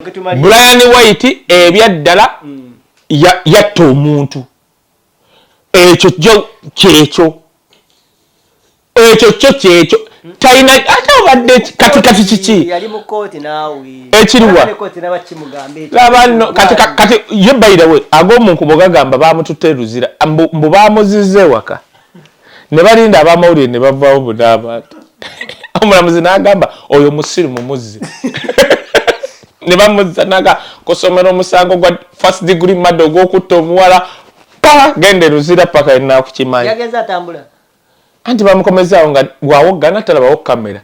Brian White ebyaddala yatta omuntu. Ekyo kyo kyekyo, ekyo kyo kyekyo, talina ate obadde kati kati kiki ekiriwa? Laba nno kati kati ye, by the way, ag'omunkubo gagamba bamututte Luzira, mbu bamuzizza ewaka ne balinda abamawulire ne bavaawo bun'abantu. Omulamuzi n'agamba, "Oyo musiru, mumuzze." Ne bamuzza naga kusomera omusango gwa first degree murder, ogw'okutta omuwala. Pa genda Luzira paka enakukimanyi. Anti bamukomezaawo nga bwawoggana talabawo kamera.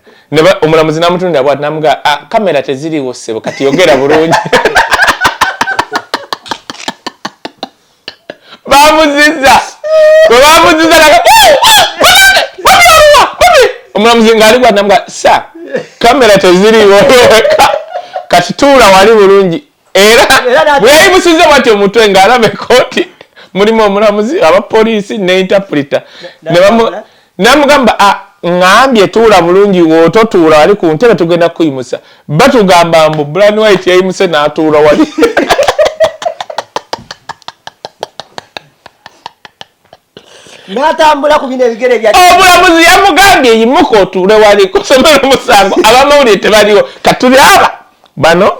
Omulamuzi n'amutundira bwati namugaa, "Ah, kamera teziriiwo ssebo, kati yogera bulungi." Bamuzizza, bwe bamuzizza, omulamuzi ng'ali bwati namugaa, "Sa kamera teziriiwo, kati tuula wali bulungi." Era bwe yayimusiza bwati omutwe ng'alaba ekooti mulimu omulamuzi, abapoliisi ne interpreter, namugamba, "Ŋŋambye tuula bulungi, woototuula wali ku ntebe tugenda kukuyimusa." Batugamba mbu Brian White yayimuse n'atuula wali. N'atambula ku bino ebigere bya Omulamuzi yamugambye, "Yimuka otuule wali kusomera omusango, abamawulire tebaliwo." Katuli aba bano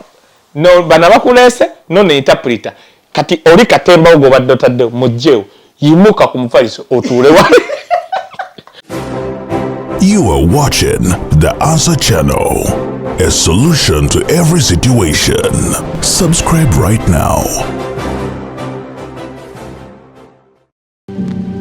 no, bano abakuleese no ne interpreter, kati oli katembawo gwobadde otaddewo mugjewo, yimuka ku mufaliso otuule wali. You are watching the Answer Channel, a solution to every situation. Subscribe right now.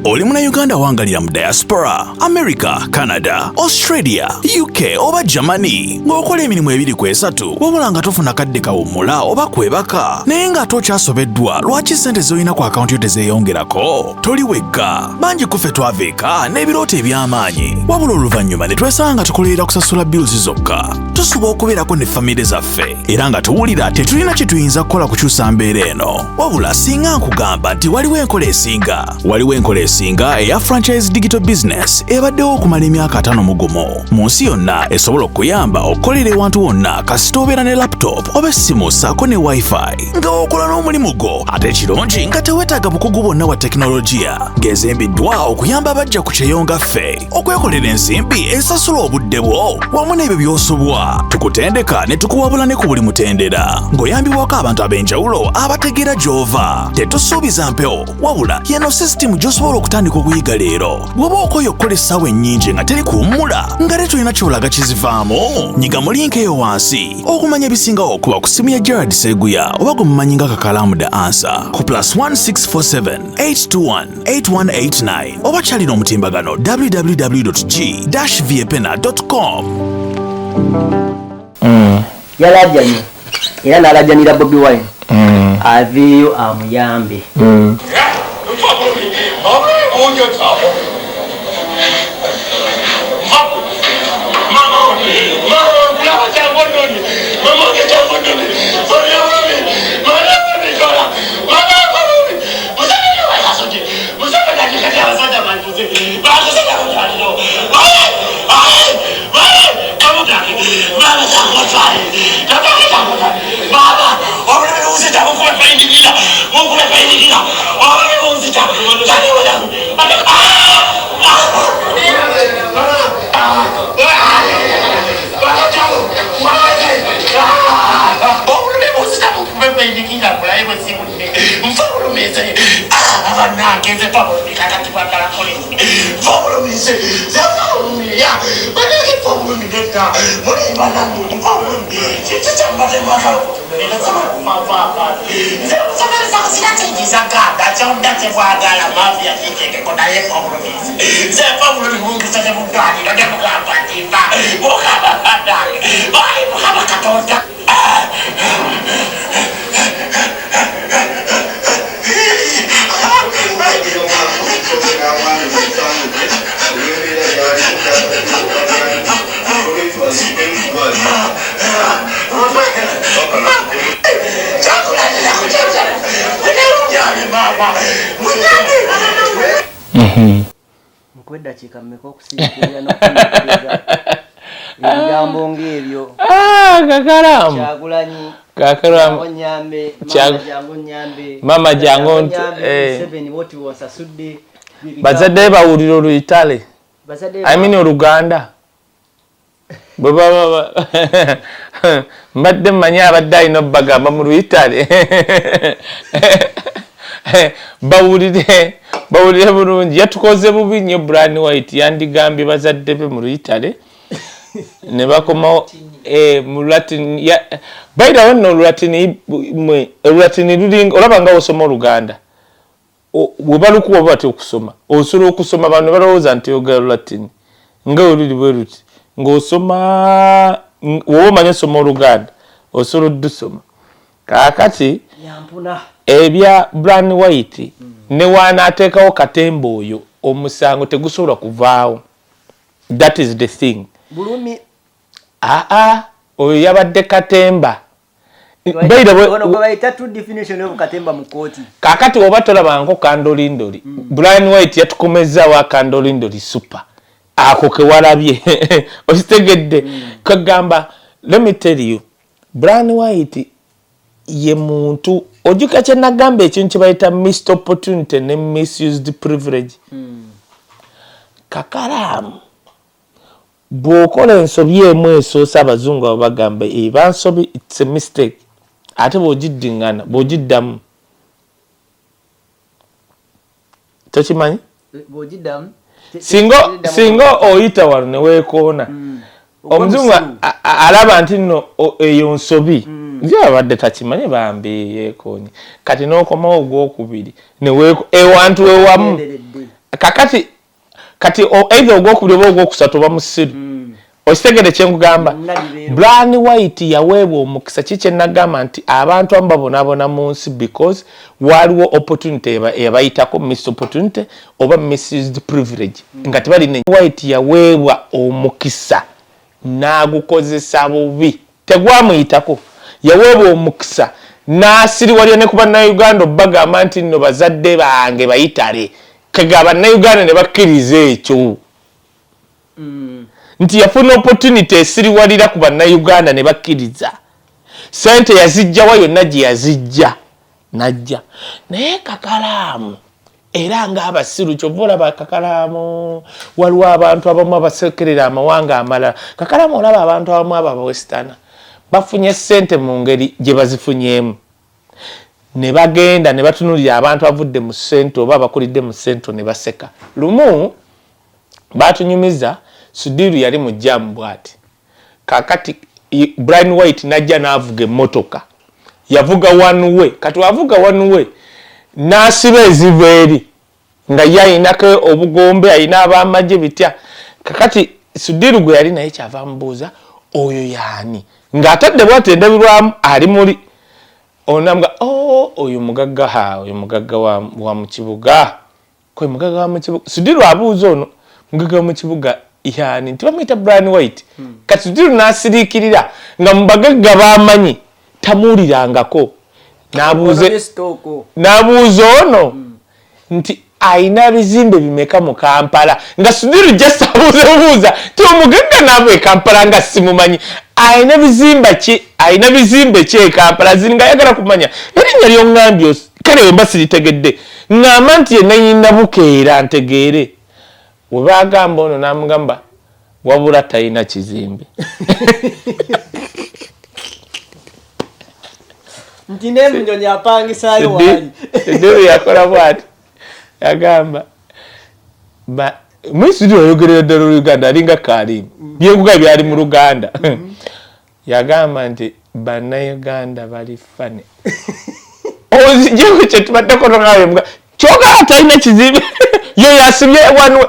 Oli Munnayuganda awangalira mu diaspora, America, Canada, Australia, UK oba Germany, ng'okola emirimu ebiri ku esatu wabula nga tofuna kadde kawummula oba kwebaka, naye ng'ate okyasobeddwa lwaki ssente z'olina ku akawunti yo tezeeyongerako? Toli wekka. Bangi ku ffe twava eka n'ebirooto eby'amaanyi, wabula oluvannyuma ne twesanga nga tukolerera kusasula bills zokka. Tusuba okubeerako ne famire zaffe era nga tuwulira tetulina kye tuyinza kukola kukyusa mbeera eno. Wabula singa nkugamba nti waliwo enkola esinga, waliwo enkola esinga eya franchise digital business ebaddewo okumala emyaka 51 mu nsi yonna, esobola okukuyamba okukolera ewantu wonna kasita obeera ne laptop oba essimu ssaako ne wifi, nga okola n'omulimu gwo. Ate ekirungi nga teweetaaga bukugu bwonna bwa tekinologiya, ng'ezimbiddwa okuyamba abajja ku kyeyo nga ffe okwekolera ensimbi esasula obudde bwo wamu n'ebyo by'osobwa. Tukutendeka ne tukuwabula ne ku buli mutendera ng'oyambibwako abantu ab'enjawulo abategeera gy'ova. Tetusuubiza mpewo, wabula yeno sisitimu gy'osobola okutandika okuyiga leero. Bw'oba okoye okukola essaawa ennyingi nga teri kuwummula, nga te tolina ky'olaga kizivaamu, nyiga mu link eyo wansi okumanya ebisingawo. Okuba ku simu ya Gerard Seguya oba gwe mumanyi nga Kakalaamu The Answer ku +1647 821 8189 oba kyalina omutimbagano www g viepena com. Yalajanye era n'alajanira Bobi Wine aveeyo amuyambe. Nkuwa eddakiika mmeka okusiriikirira n'okufumiitiriza? Ebigambo ng'ebyo. Ah, Kakalamu. Kyagulanyi. Kakalamu. Nyambe, mama jangu nyambe. Mama jangu eh. Seven woti wasasudde. Bazadde bawulira oluyitale. Bazadde I mean Oluganda. Bwe baba mbadde mmanyi abadde alina obbagamba mu luyitale bawulire bawulire bulungi. Yatukoze bubi nnyo Brian White, yandigambye bazadde be mu luyitale ne bakomawo mu Latin. By the way, nno Olulatini mwe, Olulatini lulinga olaba nga osoma Oluganda, bwe balukuwa bati okusoma, osobola okusoma, bano balowooza nti oyogera Lulatini nga oluli bwe luti ng'osoma. Woba omanyi osoma Oluganda, osobola oddusoma. Kaakati Yampuna. ebya Brian White, ne waanaateekawo katemba oyo, omusango tegusobola kuvaawo. That is the thing. Bulumi. Aa, oyo yabadde katemba. Ono gwe bayita true definition of katemba mu kooti. Kaakati oba tolabangako kandolindoli, Brian White yatukomezaawo akandolindoli super ako kewalabye, okitegedde? Kagamba, let me tell you, Brian White ye muntu ojjuka kye nagamba, ekintu kye bayita missed opportunity ne misused privilege. Kakalaamu, bw'okola ensobi emu esoose, abazungu abo bagamba eba nsobi, it's a mistake. Ate bw'ogiddiŋŋana, bw'ogiddamu, tokimanyi? Bw'ogiddamu. Singa oyita wano ne weekoona, omuzungu alaba nti nno eyo nsobi, nze abadde takimanyi bambi yeekoonye. Kati n'okomawo ogwokubiri ewantu ewamu. Kakati kati either ogwokubiri oba ogwokusatu oba musiru, okitegere kyenkugamba? Brian White yaweebwa omukisa. Ki kyenagamba nti abantu abamu babonaabona mu nsi because waliwo opportunity ebayitako, missed opportunity oba misused privilege, nga tebalina. White yaweebwa omukisa n'agukozesa bubi, tegwamuyitako. Yaweebwa omukisa n'asiriwalya ne ku Bannayuganda obagamba nti nno bazadde bange bayitale. Kega Bannayuganda ne bakkiriza ekyo nti yafuna opportunity esiriwalira ku Bannayuganda ne bakkiriza. Sente yazijjawa? Yonna gye yazijja najja naye Kakalaamu era ng'abasiru. Kyova olaba Kakalaamu waliwo abantu abamu abasekerera amawanga amalala. Kakalaamu, olaba abantu abamu abo abawestana bafunye sente mu ngeri gye bazifunyeemu, ne bagenda ne batunulira abantu avudde mu sente oba abakulidde mu sente ne baseka. Lumu batunyumiza Sudiru yali mu jam bwati. Kakati Brian White najja n'avuga emmotoka, yavuga one way. Kati wavuga one way n'asiba eziva eri nga ye ayinako obugombe, ayina abamagye bitya. Kakati Sudiru gwe yali naye kyava amubuuza, "Oyo yaani?" Ng'atadde bwati endabirwamu ali muli onamga, "Oh, oyo mugagga, ha, oyo mugagga wa mu kibuga, koyo mugagga wa mu kibuga." Sudiru abuuza ono, "Mugagga wa mu kibuga yaani?" Nti bamuyita Brian White. Kati Sudiru n'asiriikirira nga mu bagagga bamanyi tamuwulirangako. N'abuuza ono nti ayina bizimbe bimeka mu Kampala? Nga Sudiru just abuuza bubuuza ti omugagga naava e Kampala nga simumanyi, ayina bizimba ki, ayina bizimbe ki e Kampala? Ziri nga ayagala kumanya erinnya lyoŋŋambye. Kale wemba siritegedde, ŋŋamba nti yenayina bukeera ntegeere. We bagamba ono n'amugamba wabula talina kizimbe. Nti n'emunyonyi apangisaayo waali. Sudiru yakola bwati, yagamba muri Sudiru ayogerera ddala Oluganda, alinga Kalimu, byenkuga byali mu Luganda. Yagamba nti Bannayuganda bali funny, onzijeku kyetubaddeko togaye kyogala talina kizimbe, yo yasibye wano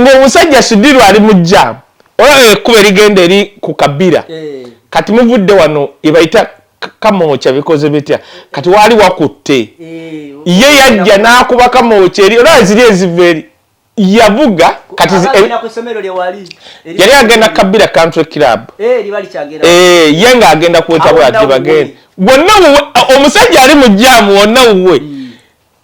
ng'omusajja Sudiru ali mu jam. Olaba ekkubo erigenda eri ku Kabira? Kati muvudde wano ebayita Kamwokya, bikoze bitya? Kati waali wakutte, ye yajja n'akuba Kamwokya eri, olaba ziri eziva eri, yavuga kati Agenda ku ssomero lye wali. Yali agenda Kabira Country Club. Liba likyagenda. Ye ng'agenda kweta Awo bwati wonna bagenda wonna wuwe. Omusajja ali mu jam wonna wuwe.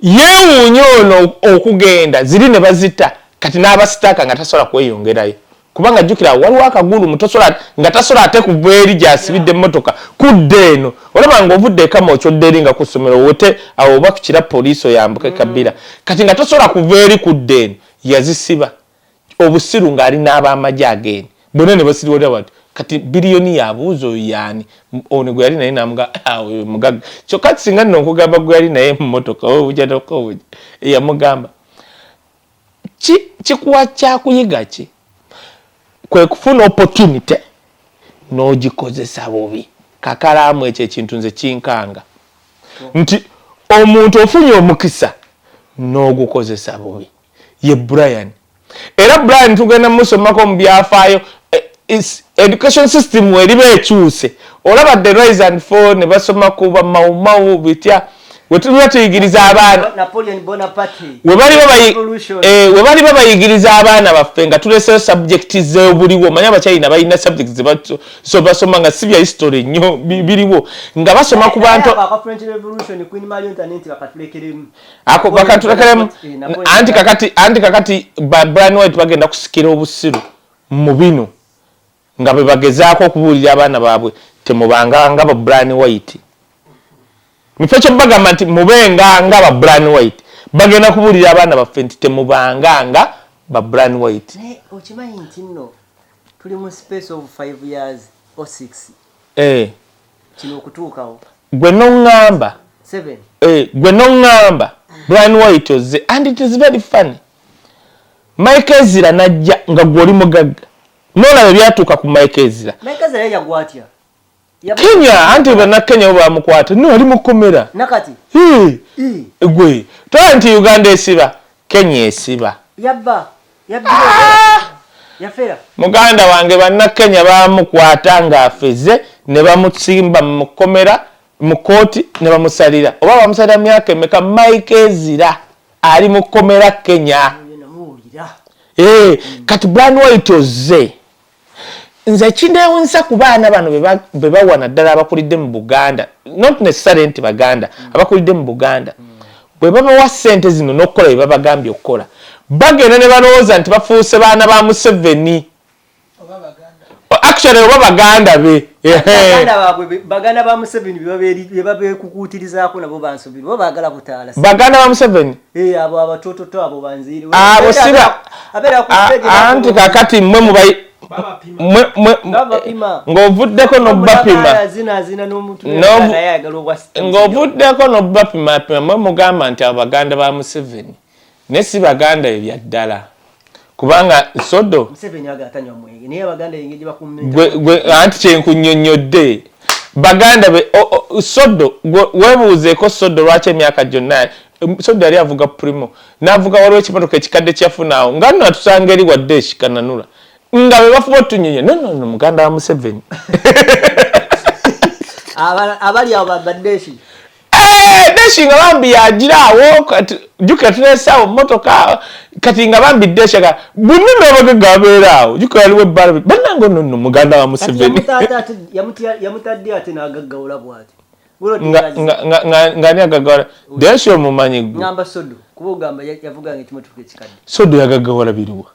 Yeewuunya ono okugenda ziri ne bazita, kati n'abasitaaka nga tasobola kweyongerayo. Kubanga jjukira waliwo akagulu mutosola nga tasola ate kuva eri gy'asibidde emmotoka kudda eno. Olaba ng'ovudde ekama okyodda eri nga ku ssomero wote awo oba kukira poliisi oyambuke Kabira. Kati nga tosobola kuva eri kudda eno, yazisiba obusiru ng'ali n'abamagye ageeni bonna ne basiriwalira bati. Kati biliyoni yabuuza oyo yaani ono gwe yali naye namuga, ah, oyo mugagga. Kyokka singa nno nkugamba gwe yali naye mu mmotoka obuja nokobuja yamugamba kikuwa kyakuyiga ki? Kwe kufuna opportunity n'ogikozesa bubi. Kakalaamu ekyo ekintu nze kinkanga nti omuntu ofunye omukisa n'ogukozesa bubi. Ye Brian, era Brian tugenda musomako mu byafaayo. Education system eriba ekyuse, olaba the rise and fall ne basoma ku bamawumawu bitya wetuba tuyigiriza abaana. Napoleon Bonaparte. We bali babayigiriza abaana baffe nga tuleseyo subject z'obuliwo. Manye Abachina balina subject so basoma nga si bya history nnyo, biriwo nga basoma ku bantu. Aka French Revolution, Queen Marie Antoinette bakatulekeremu. Ako bakatulekeremu. Napoleon. Anti kakati ba Brian White bagenda kusikira obusiru mu bino nga bwe bagezaako okubuulira abaana baabwe, temubanga nga ba Brian White. Mufo kyo bagamba nti mubenga nga ba Brian White, bagenda kubuulira abaana baffe nti temubanga nga ba Brian White. Naye okimanyi nti nno tuli mu space of 5 years or 6 kino okutuukawo. Gwe noŋŋamba. 7. Gwe noŋŋamba Brian White ozze, and it is very funny. Mike Ezra najja nga gwe oli mugagga, nolaba ebyatuuka ku Mike Ezra. Mike Ezra yagwa atya? Kenya, anti bannakenya bo bamukwata, no ali mukomera. Nakati? Hey, Ii, gwe tola nti Uganda esiba, Kenya esiba. Yabba, yabbira, yafera. Muganda wange, bannakenya bamukwata ng'afeze ne bamusimba mu kkomera, mu kooti ne bamusalira, oba bamusalira myaka emeka. Mike Ezra ali mu kkomera Kenya. Oyo namuwulira. Eh, kati Brian White ozze, nze kinewunyisa ku baana bano be bawa naddala abakulidde mu Buganda, not necessarily nti Baganda, abakulidde mu Buganda, bwe babawa ssente zino n'okukola bye babagambye okukola, bagenda ne balowooza nti bafuuse baana ba Museveni actually oba baganda be. Baganda baabwe baganda ba Museveni bye babeekukuutirizaako nabo bansobirwa, bo baagala butaala. Baganda ba Museveni. Eh, abo abatototo abo banziire. Abo siba abeera ku stage. Anti kakati mmwe mubayi Babapima. Ng'ovuddeko n'obapima. Zina n'omuntu naye ayagala obwa Ng'ovuddeko n'obapimapima, mwe mugamba nti abo baganda ba Museveni, naye si baganda ebya ddala, kubanga Sodo Museveni agala tanywa mwenge, naye abaganda engeri gye bakuuma. Gwe anti kyenkunnyonnyodde, baganda be Sodo gwe weebuuzeeko Sodo lwaki emyaka gyonna Sodo yali avuga Premio n'avuga, waliwo ekimotoka ekikadde kyafunaawo nga nno atusanga eri wadde ekikananula nga be bafuba otunyonya. No, no, no, muganda wa Museveni. Abali awo badeshi. Eh, deshi nga bambi yagira awo. Kati jjukira tuleesaawo motoka, kati nga bambi deshi aga bonna n'abagagga babeera awo. Jjukira waliwo ebbaala, bannange, ono nno muganda wa Kati Museveni. Yamutadde ate n'agaggawula bw'ati. Nga ani agaggawala? Deshi omumanyi gwe? Ngamba Sodo, kuba ogamba yavuganga ekimotoka ekikadde. Sodo yagaggawala biruwa?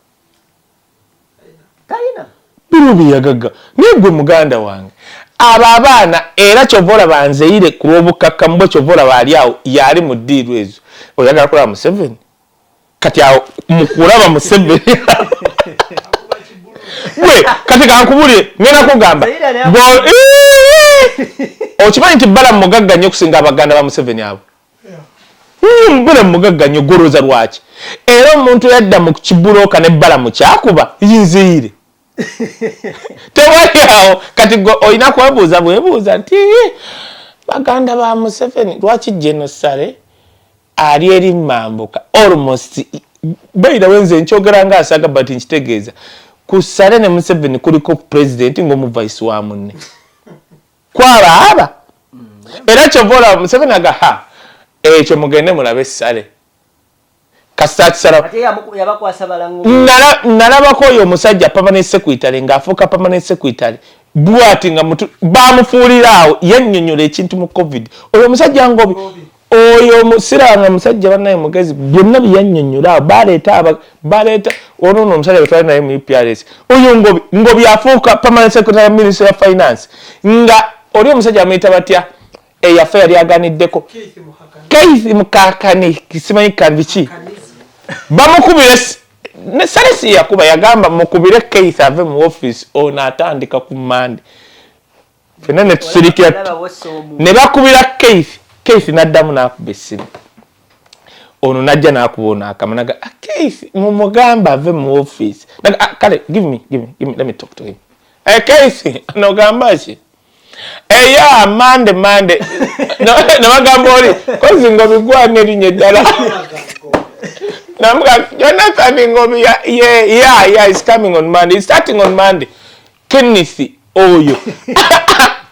Talina. Biruwa byeyagagga? Naye gwe muganda wange, abo abaana era kyova olaba nzeyire ku lw'obukakkamu bwe, kyova olaba ali awo yali mu ddiiru ezo, oyagala kulaba Museveni. Kati awo mu kulaba Museveni gwe, kati kankubulire, ngenda kugamba. Zaire Okimanyi nti Balamu mugagga nnyo okusinga abaganda ba Museveni abo? Balamu mugagga nnyo. Golooza lwaki era omuntu yadda mu kibuloka ne Balamu kyakuba yinziire tewali awo. Kati gwe olina kwebuuza bwebuuza nti, "Eh, baganda ba Museveni lwaki genosale ali eri mambuka almost?" Bayirawe nze nkyogera nga asaga, but nkitegeeza ku Sale ne Museveni kuliko president ng'omuvice wa munne kwaba aba. Era kyova olaba Museveni aga ha ekyo mugende mulabe Sale kasita akisala. Ate yabakwasa balango. Nalabako oyo omusajja permanent secretary ng'afuuka permanent secretary bwati nga mutu bamufuulira awo, yannyonnyola ekintu mu COVID. Oyo omusajja Ngobi, oyo musiranga musajja bannaye mugezi, byonna bye yannyonnyola awo baleeta baleeta Ono nno omusajja gwe twali naye mu UPRS, oyo Ngobi, Ngobi afuuka permanent secretary minister ya finance, nga oli omusajja amuyita batya eyafa yali aganiddeko Keith Mukakani, simanyi kabiki, bamukubire ne Salesi yakuba yagamba mukubire Keith ave mu office, ono atandika ku Monday. Fenna ne tusirikira ne bakubira Keith, Keith n'addamu n'akuba essimu, ono najja n'akuba ono akama naga, ah, Keith mumugamba ave mu office. Naga, ah, kale give me, give me, give me, let me talk to him. Eh, Keith nogamba ki? Eh, yeah, Monday, Monday. Ne bagamba oli kozi Ngobi gwana erinnya eddala. Namuga Jonathan Ngobi, yeah, he's coming on Monday. He's starting on Monday. Kenneth oyo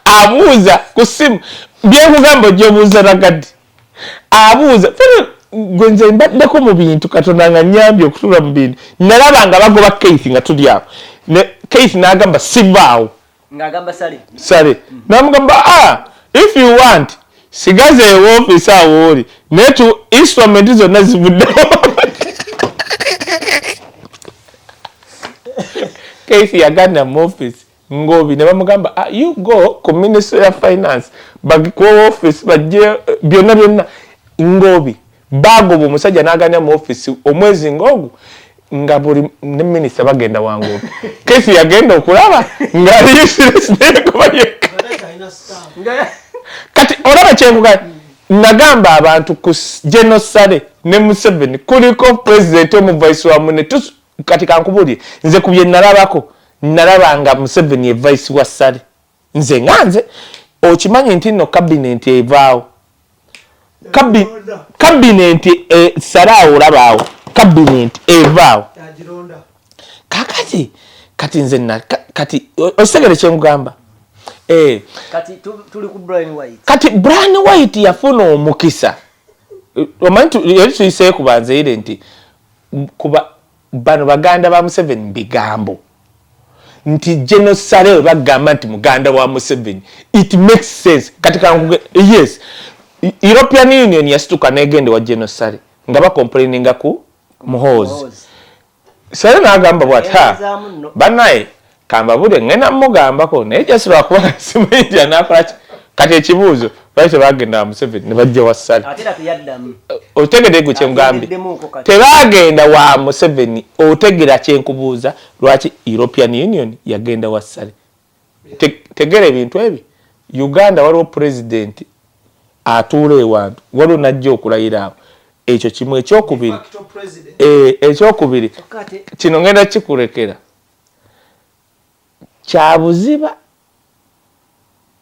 abuuza ku ssimu byenkugamba ojja obuuza Ragadi abuuza gwe nze mbaddeko mu bintu Katonda nga nyambye okutuula mu bintu nalaba nga bagoba Keith nga tuli awo ne Keith n'agamba sivaawo ng'agamba Sale Sale namugamba, ah, if you want sigaza ewoofisi awo oli naye tu instrument zonna zivuddewo. Keith yaganda mu office Ngobi ne bamugamba, ah, you go ku ministry ya finance bagikuwa office bajje byonna byonna. Ngobi bagoba omusajja n'aganya mu office omwezi ng'ogwo nga buli ne minisita bagenda wa Ngobi. Keith yagenda okulaba ng'ali useless neyegoba yekka. Kati olaba kyenkuga nagamba abantu ku General Saleh ne Museveni kuliko president omu vice wa munne. Kati kankubuulire, nze ku bye nalabako nalaba nga Museveni ye vice wa Saleh. Nze nga nze okimanyi nti nno cabinet evaawo, cabinet Saleh awo olabaawo cabinet evaawo kakati kati nze kati okitegere kyenkugamba. Kati tuli ku Brian White. Kati Brian White yafuna omukisa, omanyi yali tuyiseeyo ku banzeire nti kuba bano baganda ba Museveni bigambo nti General Saleh bagamba nti muganda wa Museveni, it makes sense. Kati kankuge, yes, European Union yasituka negende wa General Saleh nga bacomplaininga ku Muhoozi. Saleh n'agamba bwati, ha, bannaye kambabule ngenda mugambako naye just lwakuba simanyi nti anakola ki. Kati ekibuuzo, lwaki tebagenda wa Museveni ne bajja wa Saleh? Otegedde gwe kyengambye? Tebagenda wa Museveni. Otegera kyenkubuuza, lwaki European Union yagenda wa Saleh? Tegera ebintu ebyo. Uganda waliwo president atuula ewantu, waliwo najja okulayira awo. Ekyo kimu. Ekyokubiri, ekyokubiri kino ngenda kikulekera kyabuziba,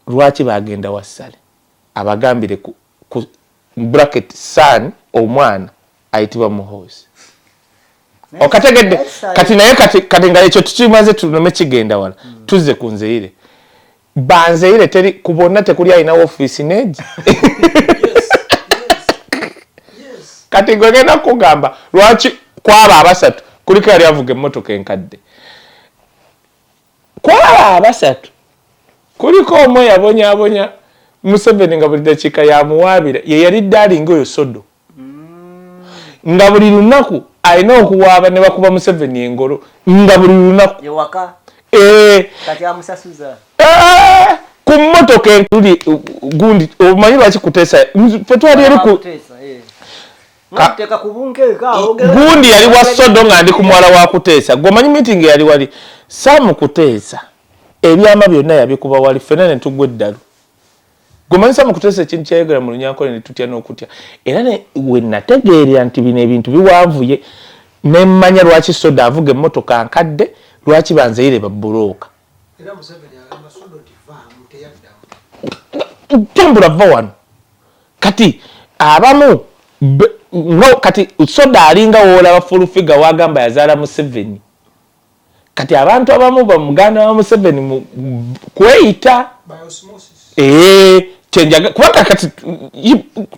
lwaki bagenda wa Saleh? Abagambire ku bracket son omwana ayitibwa Muhoozi. Okategedde? Kati naye kati nga ekyo tukimaze, tunome kigenda wala. Tuzze ku Nzeire. Banzeire teri ku bonna tekuli alina ofiisi neegi. Kati gwe genda kugamba lwaki kwaba abasatu kuliko yali avuga emmotoka enkadde. Kwaba abasatu kuliko omu eyabonyabonya Museveni nga buli dakiika yamuwaabira, ye yali darling oyo Sodo, nga buli lunaku alina okuwaaba ne bakuba Museveni engolo nga buli lunaku. Ku mmotoka entuli gundi omanyi lwaki Kuteesa fe twali eri ku gundi yali wa Sodo nga ndi ku mwala wa Kuteesa. Gwe omanyi meeting yali wali Saamu Kuteesa ebyama byonna yabikuba wali ffenna ne tugwa eddalu. Gwe omanyi Saamu Kuteesa ekintu kyayogera mu Lunyankole ne tutya n'okutya, era we nategeerera nti bino ebintu biwanvuye ne mmanya lwaki Sodo avuga emmotoka nkadde, lwaki Banzeire babbulooka. Tambula va wano. Kati abamu no, kati Soda alinga woolaba full figure wagamba yazaala Museveni. Kati abantu abamu bamuganda wa Museveni kweyita kyenjaga kubanga kati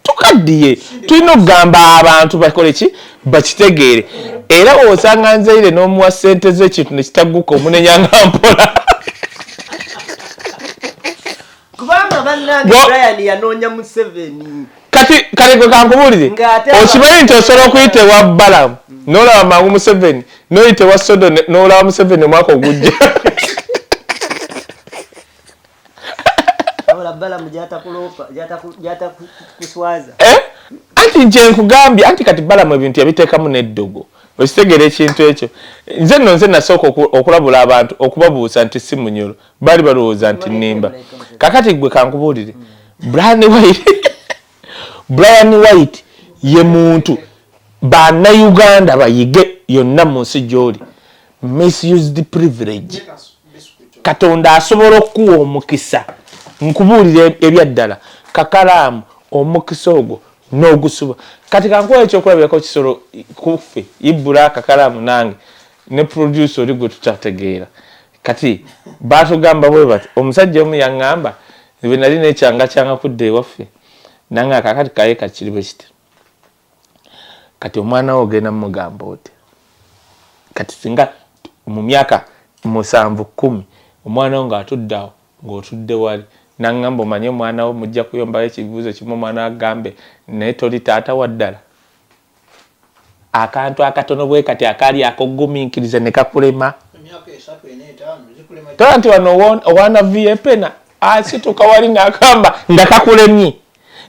tukaddiye tulina okugamba abantu bakole ki bakitegeere. Era osanga Nzeire n'omuwa ssente z'ekintu ne kitagguka omunenyanga mpola. Kubanga bannange Brian yanoonya Museveni. Kati kale gwe kankubuulire, okimanyi nti osobola okuyita ewa Balamu. N'olaba mangu Museveni, n'oyita ewa Sodo n'olaba Museveni omwaka ogujja. Eh? Anti nje nkugambye, anti kati Balamu ebintu yabiteekamu n'eddogo. Okitegeera ekintu ekyo. Nze nno nze nasooka okulabula abantu, okubabuusa nti si Munyoro. Baali balowooza nti nnimba. Kakati gwe kankubuulire. Brian White, Brian White ye muntu bannayuganda bayige yonna mu nsi gy'oli. Misused privilege. Katonda asobola okukuwa omukisa. Nkubuulira ebyaddala. Kakalaamu omukisa ogwo n'ogusuba. Kati kankuwa ekyokulabirako kisolo kuffe Ibula Kakalaamu nange ne producer oli gwe tutategeera. Kati baatugamba bwe bati, omusajja omu yaŋŋamba bwe nali nekyangakyanga kudda ewaffe, nanga kakati kaye kakiri bwe kiti. Kati omwana wo ogenda mugamba oti kati singa mu myaka 7 10 omwana wo ng'atudde awo ng'otudde wali, naŋŋamba omanye omwana wo mujja kuyombayo ekibuuzo kimu, omwana agambe naye toli taata wa ddala. Akantu akatono bwe kati akaali akogumiikiriza ne kakulema. Tola nti wano owaana viepena asituka wali n'agamba nga kakulemye.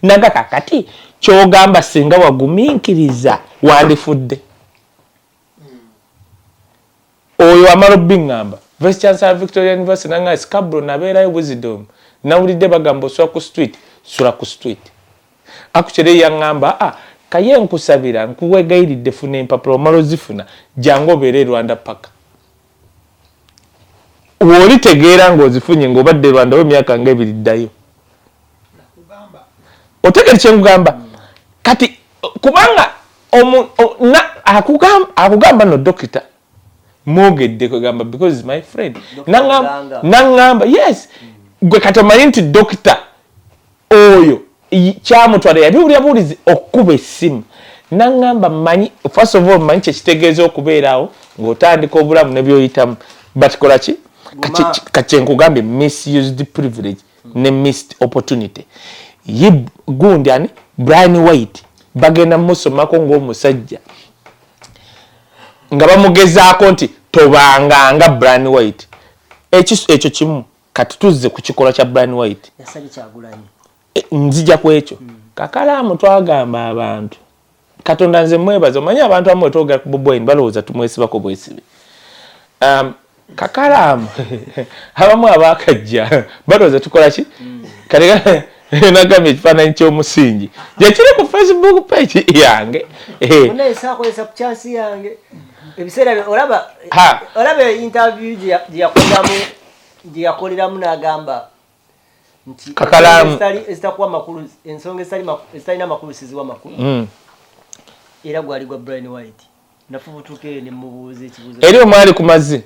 Naga kakati ky'ogamba singa wagumiikiriza wandifudde. Oyo amala obbiŋŋamba. Vice Chancellor Victoria University nanga Scarborough nabeerayo Wisdom. Nawulidde bagamba osula ku street, sula ku street. Actually yaŋŋamba ah kaye nkusabira nkuwegayiridde funa empapula omala ozifuna jangu obeere e Rwanda paka. W'olitegeera ng'ozifunye ng'obadde e Rwanda emyaka nga 2 ddayo. Otegeera kye nkugamba? Kati kubanga akugamba no dokita mwogedde kwegamba because my friend naŋŋamba yes gwe kati omanyi nti dokita oyo kyamutwala yabiwulira buwulizi okukuba essimu naŋŋamba mmanyi first of all mmanyi kyekitegeeza okubeerawo ng'otandika obulamu ne by'oyitamu but kola ki kati nkugambye misused privilege ne missed opportunity. Ye gundi ani Brian White bagenda musomako ng'omusajja nga bamugezaako nti tobanganga Brian White. Ekyo kimu kati tuzze ku kikolwa kya Brian White. Nzija ku ekyo. Kakalaamu twagamba abantu Katonda nze mwebaza, omanyi abantu abamu twogera ku Bobi Wine balowooza tumwesibako bwesibe. Kakalaamu abamu abaakajja balowooza tukola ki? Kati nagambye ekifaananyi ky'omusingi gye kiri ku Facebook page yange. Saakozesa ku chance yange ebiseera olaba olaba interview gye yakoleramu n'agamba nti Kakalaamu ezitakuwa makulu, ensonga ezitalina makulu siziwa makulu. Era gwali gwa Brian White. Nafubutuka eyo ne mubuuza ekibuuzo. Eri omwali ku mazzi?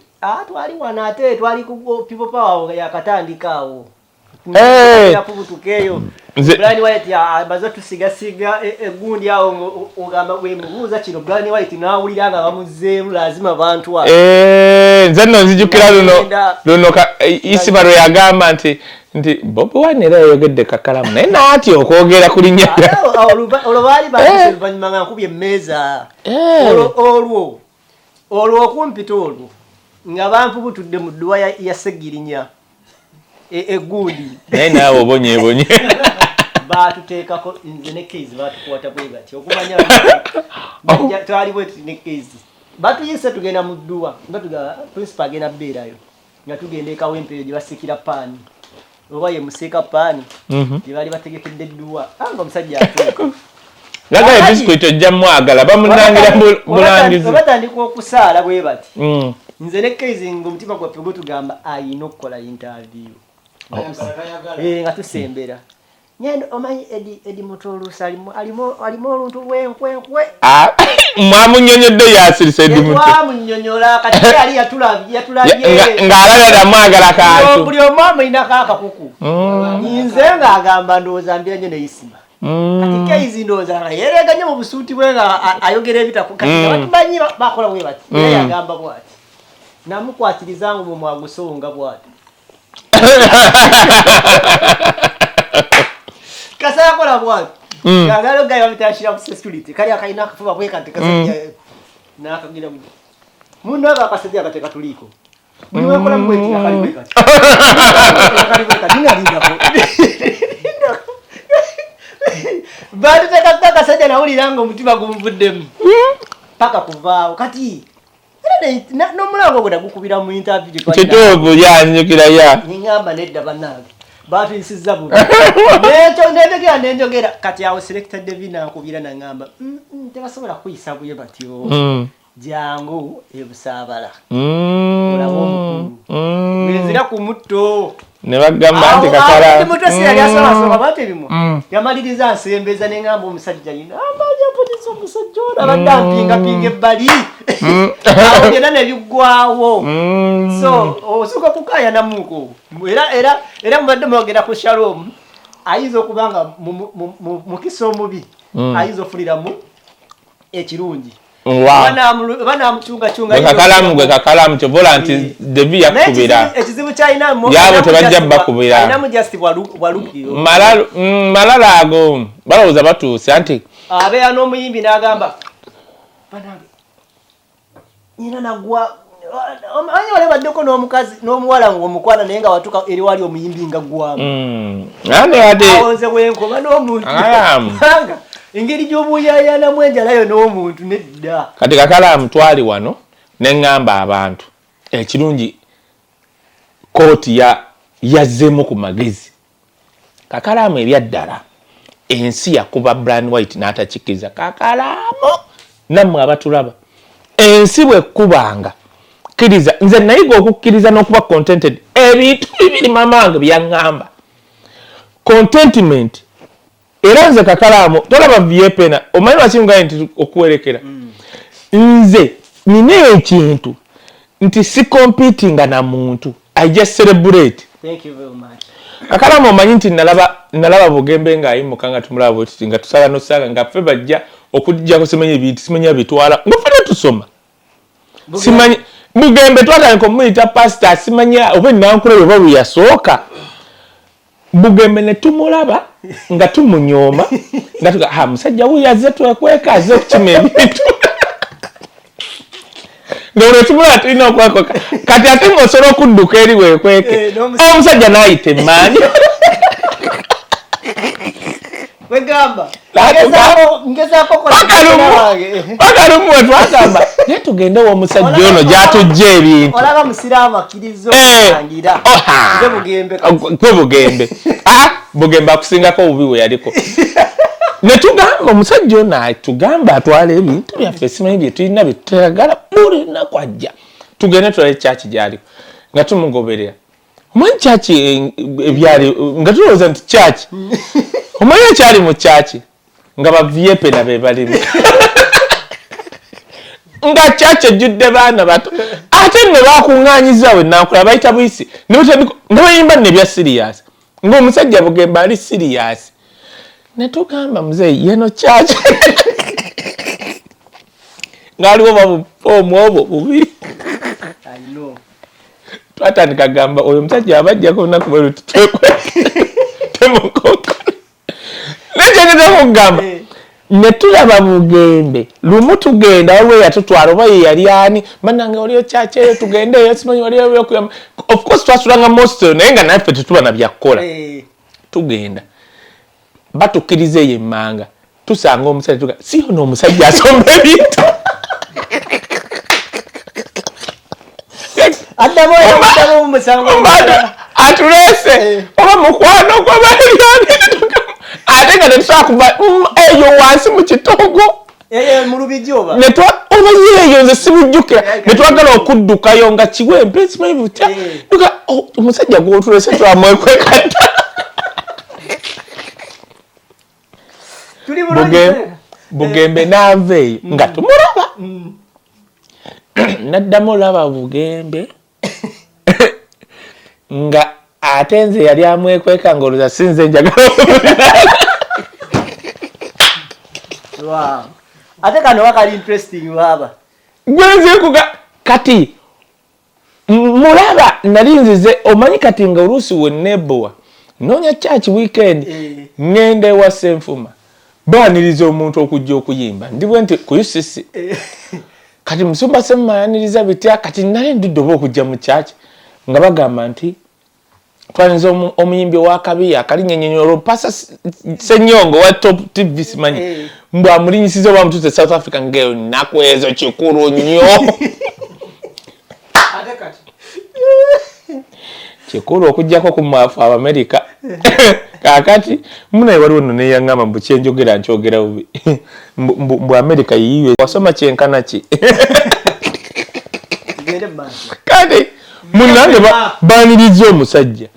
Twali wano ate twali ku People Power yakatandika awo. Nafubutuka eyo. Brian White amaze tusigasiga egundi awo ogamba bwe mubuuza kino Brian White n'awulira nga bamuzzeemu lazima bantu abo. Nze nno nzijukira luno Isima lwe yagamba nti Bobi Wine era yayogedde Kakalamu naye n'atya okwogera ku linnya lya olwo baali baatuse oluvannyuma nga nkubye emmeeza. Olwo okumpita olwo nga banfubutudde mu dduwa ya Ssegirinya egundi. Naye naawe obonyeebonye. Baatuteekako nze ne Keizi baatukwata bwe bati okumanya twali bwe tuti ne Keizi batuyise tugenda mu dduwa nga tugamba principal agenda bbeerayo nga tugenda e Kawempe eyo gye basiikira paani oba ye musiika paani gye baali bategekedde edduwa nga omusajja atuuka. Nagaye biscuit ojja mwagala bamunangira bulangizi. Batandika okusaala bwe bati. Nze ne Keizi ng'omutima gwaffe gutugamba ayina okukola interview. Nga tusembera. Ngendo omanyi Edi Muto oluusi alimu oluntu lw'enkwenkwe. Mwamunnyonnyodde yasirise Edi Muto. Twamunnyonnyola kati yali yatulabye. Ng'alabye namwagala kantu. Buli omu amulinako akakuku. Nze ng'agamba ndowooza mbeera nnyo ne Isima. Kati Keizi ndowooza nga yeereega nnyo mu busuuti bwe nga ayogera ebitaku. Kati nga batumanyi bakola bwe bati. Era yagamba bw'ati. Namukwatiriza ng'omumwa agusonga bw'ati. Kasaakola bw'ati. Ng'agalo gayo bamutashira ku security. Kali akalina akafuba bwe kati kasajja. N'akagira munno akasajja akateka tuliiko. Buli wekola bweti akali bwe kati. Akali bwe kati nalindako. Baatuteekako akasajja nawulira nga omutima gunvuddemu. Paka kuvaawo kati era n'omulango ogwo nagukubira mu interview gye twalina. Kituufu, ya nzijukira ya. Ningamba nedda bannange batuyisizza bubi. Nekyo nenjogera nenjogera kati awo Selector Devi nankubira nangamba tebasobola kuyisa bwe batyo. Jangu e Busaabala. Olabe omukulu. Ngenzira ku mutto. Ne bagamba nti kakala. Muto si yali asoba bate bimu. Yamaliriza nsembeza ne ngamba omusajja yina. Amaanyi apoliisi omusajja ono abadde ampinga pinga ebbali. Awo byonna ne biggwawo. So osooka kukaayana muko. Era era era mubadde mwogera ku Shalom. Ayinza okuba nga mukisa omubi. Ayinza ofuniramu ekirungi. Banamucungacunga kakalamu gwe kakalamu kyovola nti Devi yakubira. Ekizibu kyalina yabo tebajja bakubira. Alinamu just bwalukiro. Malala ago balowooza batuuse anti abeera n'omuyimbi n'agamba banange nyina nagwa omanyi wali baddeko n'omukazi n'omuwala ng'omukwana naye nga watuuka eri wali omuyimbi nga ggwamu. Awo nze bwenkoba n'omuntu kubanga engeri gy'obuyaayanamu enjala yo n'omuntu nedda. Kati kakalaamu twali wano ne ŋŋamba abantu ekirungi kooti yazzeemu ku magezi. Kakalaamu ebyaddala ensi yakuba Brian White n'atakikkiriza. Kakalaamu nammwe abatulaba ensi bw'ekkubanga kkiriza. Nze nayiga okukkiriza n'okuba contented. Ebintu bibiri maama wange byaŋŋamba. Contentment. Era nze kakalaamu tolaba vyepena omanyi lwaki ngaye nti okuwerekera. Nze nina ekintu nti si competinga na muntu. I just celebrate. Thank you very much. Kakalaamu omanyi nti nalaba Bugembe ng'ayimuka nga tumulaba bwe nga tusala n'osanga nga ffe bajja okujjako simanyi ebintu simanyi abitwala nga ffenna tusoma. Simanyi Bugembe twatandika omuyita pastor simanyi oba ennankula oba bwe yasooka. Bugembe ne tumulaba nga tumunyooma nga tuga ha musajja wuyo azze twekweka azze okukima ebintu. Nga olwo tumulaba tulina okwekweka kati ate ng'osobola okudduka eri weekweke omusajja n'ayita emmaanyi. Wegamba paka lumu we twagamba naye tugende w'omusajja ono gy'atujja ebintu. Olaba musiraamu akkiriza okutangira. Nze Bugembe kati. Gwe Bugembe. Bugembe akusingako obubi bwe yaliko. Ne tugamba omusajja ono atugamba atwala ebintu byaffe simanyi bye tulina bye tutayagala buli lunaku ajja. Tugende tulabe kyaki gy'aliko nga tumugoberera. Omanyi kyaki ebyali nga tulowooza nti kyaki. Omanyi ekyali mu kyaki nga ba vyepena be balimu. Nga kyaki ejjudde baana bato. Ate nno bakuŋŋaanyizza we nankula bayita buyisi. Ne bayimba nno ebya serious. Ng'omusajja Bugembe ali serious. Ne tugamba muzeeyi yeno kyaki. Ng'aliwo babu obwo bubiri. I know. Twatandika gamba oyo omusajja abajjako olunaku bwe luti temukonkona. Naye kugamba ne tulaba Bugembe lumu tugenda waliwo eyatutwala oba ye yali ani bannange waliyo kyaki eyo tugende eyo simanyi waliyo ebyokuyamba. Of course twasulanga mostel naye nga naffe tetuba na byakukola. Tugenda batukkiriza eyo emmanga tusanga omusajja tuga si ono omusajja asomba ebintu. Atuleese oba mukwano gw'abaliraani ate nga tetusobola kuva eyo wansi mu kitogo oba yeeyo nze sibujjukira ne twagala okuddukayo nga kiwempe simanyi butya omusajja gw'otuleese twamwekweka dda. Bugembe n'ava eyo nga tumulaba. Naddamu olaba Bugembe nga ate nze yali amwekweka ng'olowooza si nze njagala. Ate kano wakali interesting baaba. Gwe kati mulaba nali nzize omanyi kati nga oluusi we nebowa noonya church weekend ngenda ewa Ssenfuma baaniriza omuntu okujja okuyimba ndi bwe nti ku UCC. Kati musumba Semayaniriza bitya? Kati nali ndudde oba okujja mu kyaki nga bagamba nti twalinza omuyimbi owakabi akalinyenyonyi olwo Pasa Senyongo wa Top TV, simanyi mbu amulinyisiza oba amutuse South Africa, ngaennaku ezo kikulu nnyo, kikulu okugjako ku mwafu Abamerika. Kakati munaye waliwo nno neyaŋŋamba mbu kyenjogera nkyogera bubi, mbu Amerika yiyo wasoma kyenkana ki. Kati munange baniriza omusajja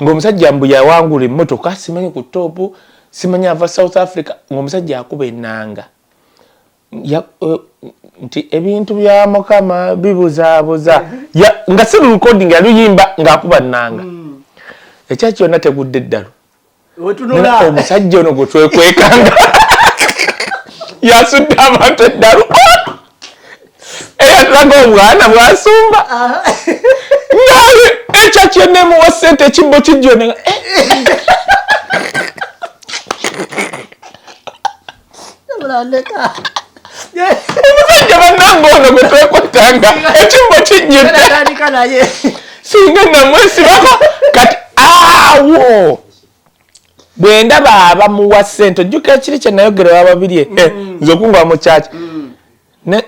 ng'omusajja mbu yawangula emmotoka, simanyi ku Top, simanyi ava South Africa, ng'omusajja akuba ennanga nti ebintu bya Mukama bibuzaabuza, nga si recording, yaluyimba ng'akuba nnanga. Ekyaki kyonna tegudde eddalu. Omusajja ono gwe twekwekanga yasudde abantu eddalu, eyatulaga obwana bwasumba ngaye ekya kyenemuwa sente ekibbo kijjo. Omusajja bannange ono gwe twekwatanga ekibbo kijjudde, singa namwesibako. Kati awo bwe ndaba abamuwa ssente, ojjukira kiri kye nayogera bababiri nze okungwa mu kyaki.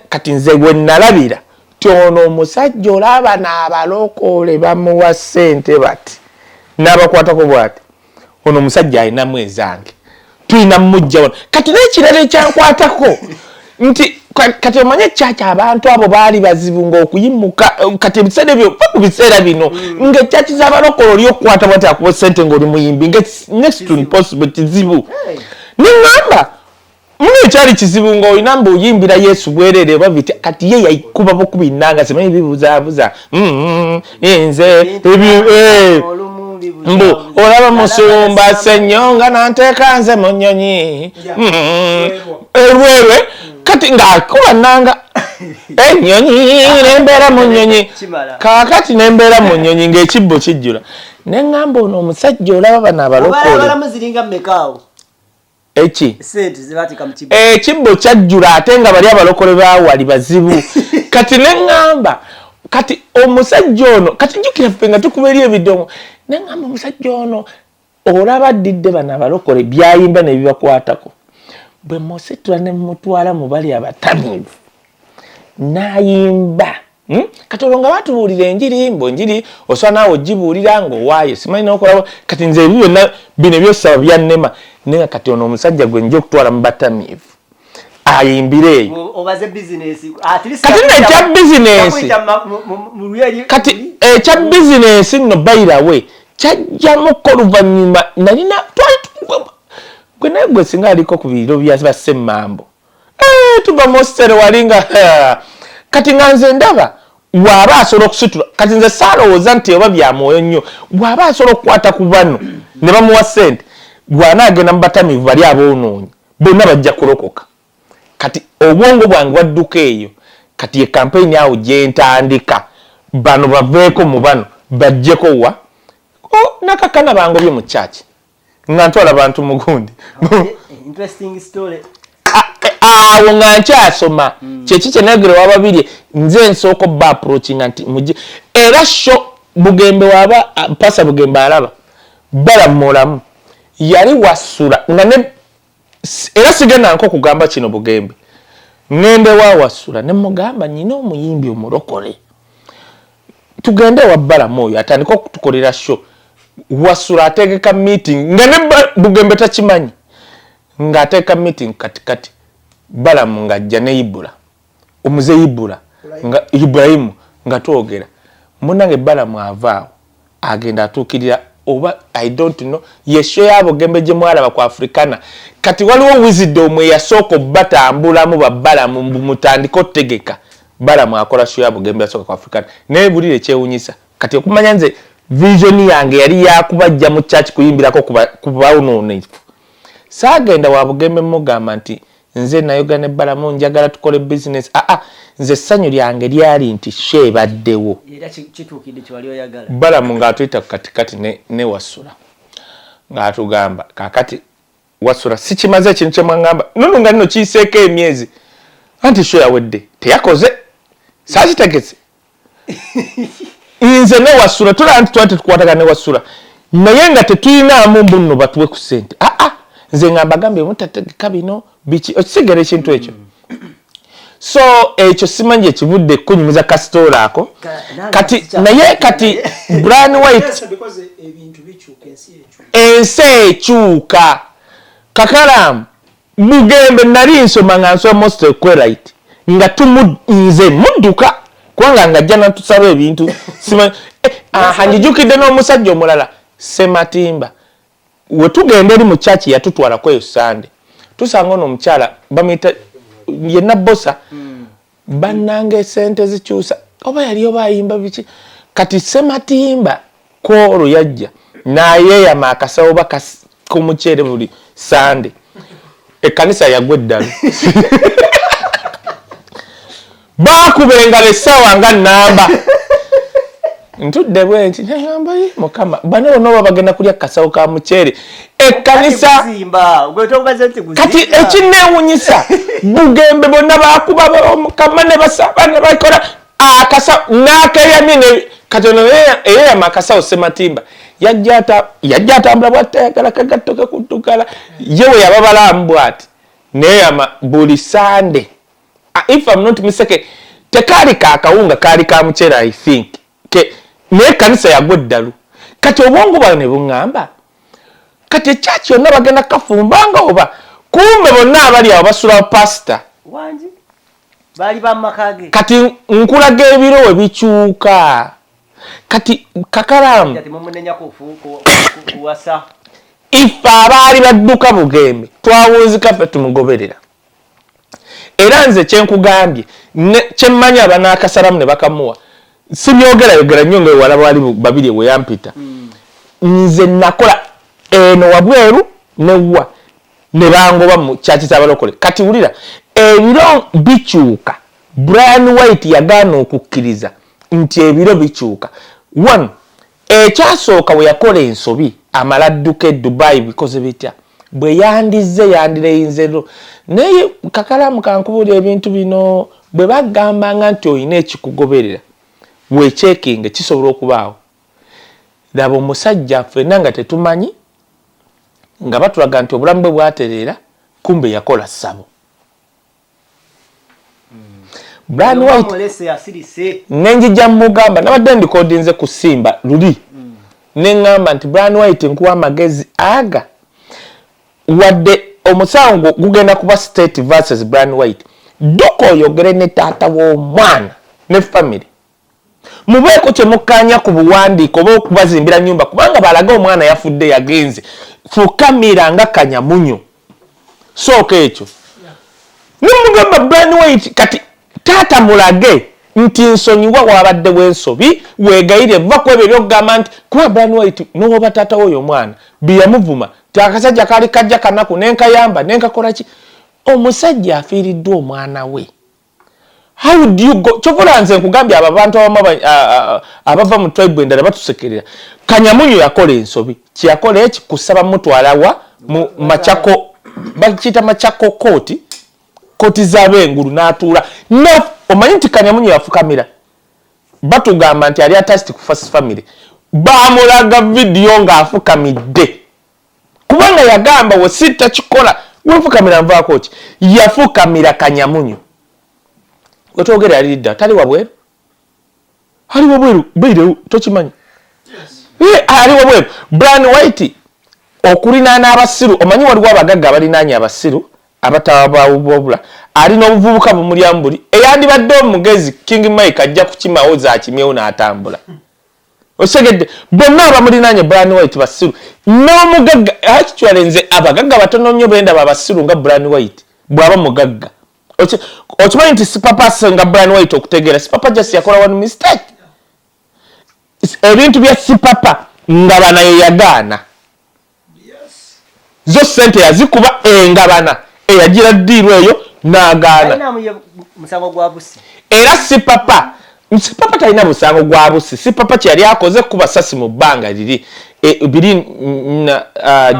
Kati nze bwe nalabira ti ono omusajja olaba n'abalokole bamuwa ssente bati n'abakwatako bwati, ono omusajja alinamu ezange, tulina mujja wano. Kati n'ekirala ekyankwatako nti kati omanye kyaki abantu abo baali bazibu ng'okuyimuka. Kati ebiseera ebyo va ku biseera bino ng'ekyaki z'abalokole oli okukwata bwati akuwa sente ng'oli muyimbi nga next to impossible, kizibu. Neŋŋamba muno ekyali kizibu ng'olina mbu oyimbira Yesu bwereere oba bitya. Kati ye yakuba bukubi nanga, simanyi bibuzaabuza nze mbu olaba musumba Senyonga nanteeka nze mu nnyonyi erwerwe. Kati ng'akuba nanga ennyonyi nembeera mu nnyonyi, kaakati nembeera mu nnyonyi ng'ekibbo kijjula. Neŋŋamba ono omusajja olaba bano abalokole eki ekibbo kyajjula ate nga bali abalokole bawali bazibu. Kati neŋŋamba kati omusajja ono, kati jjukira ffe nga tukuba eri ebidongo, neŋŋamba omusajja ono olaba addidde bano abalokole byayimba nebibakwatako, bwe musitula ne mutwala mu bali abatamiivu n'ayimba. Kati olwo nga batubuulira enjiri, mbu enjiri osobola naawe ogibuulira ng'owaayo simanyi nokola. Kati nze ebyo byonna bino ebyosaba byannema, naye nga kati ono omusajja gwe nja okutwala mu batamiivu ayimbire eyo. Kati nno ekya bizinensi, kati ekya bizinensi nno bayirawe kyajjamuko oluvannyuma. Nalina gwe naye gwe singa aliko ku biro bya bassemmambo, tuva mostere wali nga kati nga nze ndaba waaba asobola okusitula. Kati nze saalowooza nti oba bya mwoyo nnyo, bw'aba asobola okukwata ku bano ne bamuwa ssente, bw'anaagenda mu batamiivu bali aboonoonyi bonna bajja kulokoka. Kati obwongo bwange bwadduka eyo. Kati ye kampeyini awo gye ntandika, bano baveeko mu bano bajjeko wa nakakana bangobye mu kyaki nga ntwala bantu mugundi awo nga nkyasoma. Kyeki kyenayogera wababiri, nze nsooka obba approachinga nti mujje era sho Bugembe waba pasa Bugembe alaba balamulamu yali wasula nga ne era sigenda nko okugamba kino. Bugembe ŋŋende wa wasula ne mugamba nyina omuyimbi omulokole, tugende ewa Balamu oyo atandike okutukolera show. Wasula ategeka meeting nga ne Bugembe takimanyi, ng'ateeka meeting katikati, Balamu ng'ajja ne Ibula, omuze Ibula nga Ibrahimu, nga twogera munange. Balamu avaawo agenda atuukirira oba I don't know ye show ya Bugembe gye mwalaba ku Africana. Kati waliwo wisdom eyasooka obbatambulamu babalamu mutandike otegeka. Balamu akola show ya Bugembe yasooka ku Africana, naye bulire ekyewunyisa kati okumanya nze vision yange yali yakubajja mu church kuyimbirako kubawunuunifu. Saagenda wa Bugembe mugamba nti nze nayogera ne Balamu njagala tukole business. Aa, nze essanyu lyange lyali nti show ebaddewo. Balamu ng'atuyita katikati ne Wasula ng'atugamba kakati Wasula sikimaze ekintu kyemwaŋŋamba nono nga nno kiyiseeko emyezi. Anti show yawedde, teyakoze, saakitegese nze. Newasula tulaba nti twali tetukwatagana newasula, naye nga tetulinaamu mbu nno batuwe ku ssente. Aa, nze nga mbagambye mutategeka bino biki, okisigera ekintu ekyo. So ekyo simanyi ekivudde kunyumiza kasitoola ako. Kati naye kati Brian White, ensi ekyuka. Kakalaamu Bugembe nali nsoma nga nsoma most equerite nga tumu nze mudduka kubanga nga ajja natusaba ebintu simanyi. Aha, njijukidde n'omusajja omulala Sematimba. Wetugenda eri mu kyaki yatutwalako eyo Sande, tusanga ono omukyala bamuyita yenna Bosa. Bannanga esente zikyusa oba yali oba ayimba biki. Kati Sematimba kwolwo yajja nayeeyama akasawo ba k'omuceere buli Sande. Ekkanisa yagwa eddalu, baakuba engalo essaawa nga namba. Ntudde bwe nti neŋamba, "Ye, Mukama, bano bonna oba bagenda kulya kasawo ka muceere ekkanisa?" Kati ekinneewunyisa, Bugembe bonna bakuba Omukama ne basaba ne bakola akasa n'akeyamye ne kati ono eyeyama akasawo Sematimba yajja atambula bwatayagala kagatto kekuddugala ye we yababalaamu bw'ati neyama buli Sande. Ah, if I'm not mistaken, tekaali ka kawunga, kaali ka muceere, I think. Ke naye ekkanisa yagwa eddalu. Kati obwongo bwange ne buŋŋamba, kati ekyaki yonna bagenda kafumbanga oba kumbe bonna abali awo basula pasita. Wangi baali bamumaka ge. Kati nkulaga ebiro we bikyuka. Kati kakalaamu Kati mumunenya kuwasa. Ife abaali badduka Bugembe twawunzika ffe tumugoberera. Era nze kyenkugambye kyemmanyi abanaakasalamu ne bakamuwa sibyogerayogera nnyo nga ewala bwali babiri we yampita. Nze nakola eno wabweru newa ne bangoba mu kyaki ky'abalokole. Kati wulira, ebiro bikyuka. Brian White yagaana okukkiriza nti ebiro bikyuka. One, ekyasooka we yakola ensobi amala adduka e Dubai, bikoze bitya? Bwe yandizze yandireyinze. Naye kakalaamu kankubuulira, ebintu bino bwe bagambanga nti olina ekikugoberera weekyekinge, kisobola okubaawo. Laba omusajja ffenna nga tetumanyi nga batulaga nti obulamu bwe bwatereera, kumbe yakola ssabo. Brian White Mulese asirise. Nenjija mugamba nabadde ndikodinze ku Simba luli, neŋŋamba nti Brian White, nkuwa amagezi aga wadde omusango gugenda kuba State versus Brian White, dduka oyogere ne taata w'omwana ne family, mubeeko kyemukkaanya ku buwandiiko oba okubazimbira nyumba, kubanga balage omwana yafudde yagenze. Fukamira nga Kanyamunyu, sooka ekyo nemugamba Brian White. Kati taata mulage nti nsonyiwa, wabadde wensobi, weegayire, va ku ebyo ebyokugamba nti kuba Brian White nowoba taata woyo omwana biyamuvuma ti akasajja kaali kajja kanaku nenkayamba nenkakola ki. Omusajja afiiriddwa omwana we, how do you go? Kyovula nze nkugambye abo abantu abamu abava mu tribe endala batusekerera. Kanyamunyu yakola ensobi, kyeyakola eki kusaba mutwala wa mu Machako, bakiyita Machako kooti, kooti z'abengulu n'atuula. No, omanyi nti Kanyamunyu yafukamira, batugamba nti ali attached ku first family, bamulaga vidiyo ng'afukamidde kubanga yagamba we sitakikola wenfukamira nvaako ki. Yafukamira Kanyamunyu wetwogera yali dda tali wabweru, ali wabweru beirewo tokimanyi. Ali wabweru. Brian White okulinaana abasiru, omanyi waliwo abagagga abalinaanye abasiru abatababula, alina obuvubuka bumulyamu buli eyandibadde omugezi. King Mike ajja kukimawo zakimyewo n'atambula. Osegedde bonna abamulinaanye Brian White basiru n'omugagga. Actually nze abagagga batono nnyo bendaba abasiru nga Brian White bw'aba mugagga. Okimanyi nti Sipapa asinga Brian White okutegeera? Sipapa just yakola one mistake, ebintu bya Sipapa ngabana ye yagaana zo sente yazikuba engabana eyagira ddiiru eyo n'agaana. Alina musango gwa busi. Era Sipapa, Sipapa talina musango gwa busi. Sipapa kyeyali akoze kuba sasi mu bbanga liri. Biri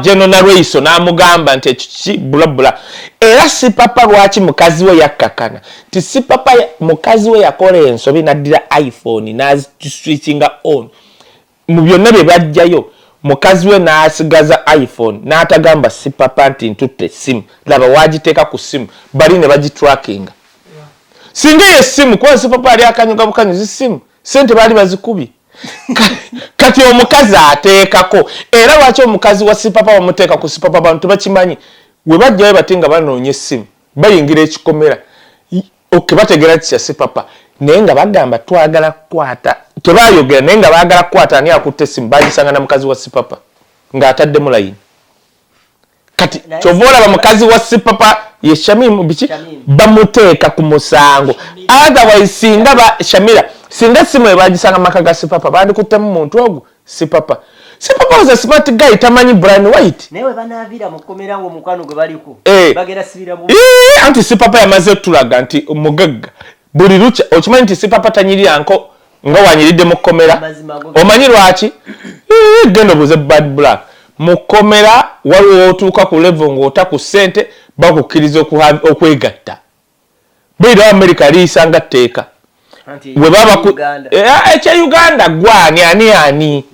General Nalweyiso n'amugamba nti ekyo kiki bulabula. Era Sipapa lwaki mukazi we yakkakana nti Sipapa mukazi we yakola ensobi n'addira iPhone n'aziswitchinga on mu byonna bye bajjayo, mukazi we n'asigaza iPhone n'atagamba Sipapa nti ntutte essimu, laba wagiteeka ku ssimu, bali ne bagitrackinga. Singa eyo essimu, kuba Sipapa ali akanyuga bukanyuzi ssimu, sente baali bazikubye. Kati omukazi ateekako. Era lwaki omukazi wa Sipapa bamuteeka ku Sipapa? Bantu tebakimanyi. We bajjayo bati nga banoonya essimu, bayingira ekikomera, okay, bategeera nti kya Sipapa, naye nga bagamba twagala kukwata, tebayogera, naye nga baagala kukwata ani akutte essimu. Bagisanga na mukazi wa Sipapa ng'ataddemu layini. Kati kyova olaba mukazi wa Sipapa ye Shamimu biki bamuteeka ku musango. Otherwise singa ba Shamira, singa essimu ebagisanga maka ga Sipapa, bandikuttemu muntu ogwo Sipapa. Sipapa was a smart guy, tamanyi Brian White. Naye we banaavira mu kkomera ng'omukwano gwe baliko bagenda sibira mu Anti Sipapa yamaze otulaga nti mugagga buli lukya. Okimanyi nti Sipapa tanyirira nko nga wanyiridde mu kkomera? Omanyi lwaki? Genda obuuze Bad Black. Mu kkomera waliwo otuuka ku level ng'ota ku ssente, bakukkiriza okwegatta. Bwira America liyisanga tteeka. Ekya Uganda gwani ani ani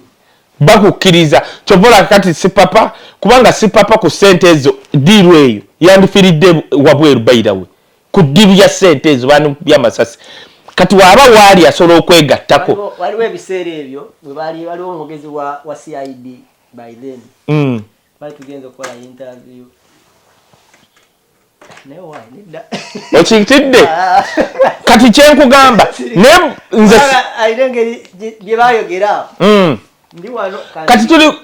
bakukkiriza. Kyova olaba kati Sipapa, kubanga Sipapa ku ssente ezo deal eyo yandifiiridde wabweru. Bayirawe ku deal ya ssente ezo bandikubye amasasi. Kati waaba waali asobola okwegattako. Waliwo ebiseera ebyo waliwo omwogezi wa CID by then. Bali tugenza okukola interview, Okitidde? Kati kyenkugamba, naye nze alina engeri bye bayogera.